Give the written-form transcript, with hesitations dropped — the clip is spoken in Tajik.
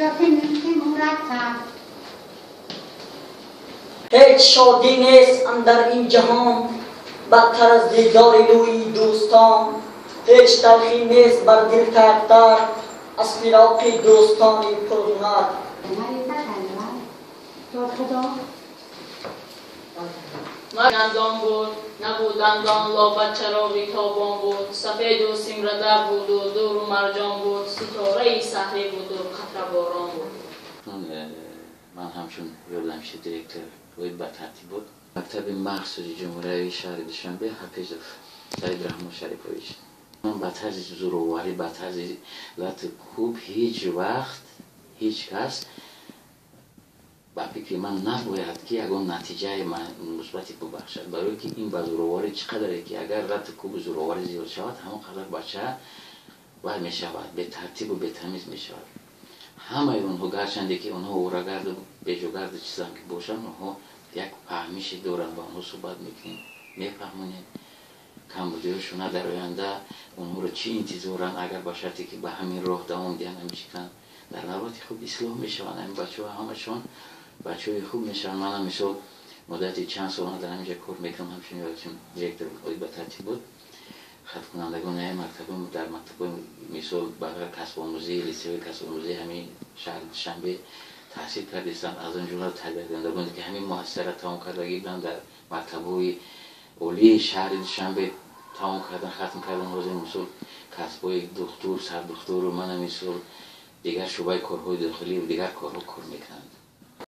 انکشاف نرخ مرتب. هیچ شادی نیست اندر این جهان بدتر از دیدار روی دوستان، هیچ تلخی نیست بر دل ترتر از فراق دوستان پرهنر. دندان بود نبود دندان لابد چراغی تابان بود، سفید و سیمرده بود و دور و مرجان بود، ستاره سحری بود و قطره باران بود. من همچون ёрдамчи директор оид ба тартибот мактаби махсуси ҷумҳуриявии шаҳри Душанбе Ҳафизов Саид Раҳмон Шарипович. Ман ба тарзи зӯроварӣ, ба тарзи лату кӯб ҳеҷ вақт ҳеҷ кас ба фикри ман набояд ки ягон натиҷаи мусбате бубахшад, барое ки ин ба зӯроварӣ чӣ қадаре ки агар лату кӯбу зӯроварӣ зиёд шавад, ҳамон қадар бача вай мешавад, бетартибу бетамиз мешавад. Ҳамаи онҳо гарчанде ки онҳо орагарду беҷогарду чизам ки бошанд, онҳо як фаҳмише доранд, ба онҳо суҳбат мекунем, мефаҳмонем камбудиҳошона, дар оянда онҳоро чӣ интизоранд, агар ба шарте ки ба ҳамин роҳ давом диҳанд, ҳамин чӣ кунанд, дар навбати хуб ислоҳ мешаванд. Ҳамин бачаҳо ҳамашон бачаҳои хуб мешаванд. Манам мисол муддати чанд сол дар ҳаминҷа кор мекунам, ҳамчун директор оид ба тартибот, хаткунандагони ҳамин мактаб дар мактабҳои мисол бағайр касбомӯзӣ, литсейҳои касбомӯзӣ ҳамин шаҳри Душанбе таҳсил кардистанд. Аз он ҷумла тарбиякунандагоне ки ҳамин муассисаро тамом кардагӣ буданд, дар мактабҳои олии шаҳри Душанбе тамом кардан, хатм кардан, ҳозир мисол касбҳои духтур, сардухтуру мана мисол дигар шӯъбаи корҳои дохилӣ дигар корҳо кор мекунанд.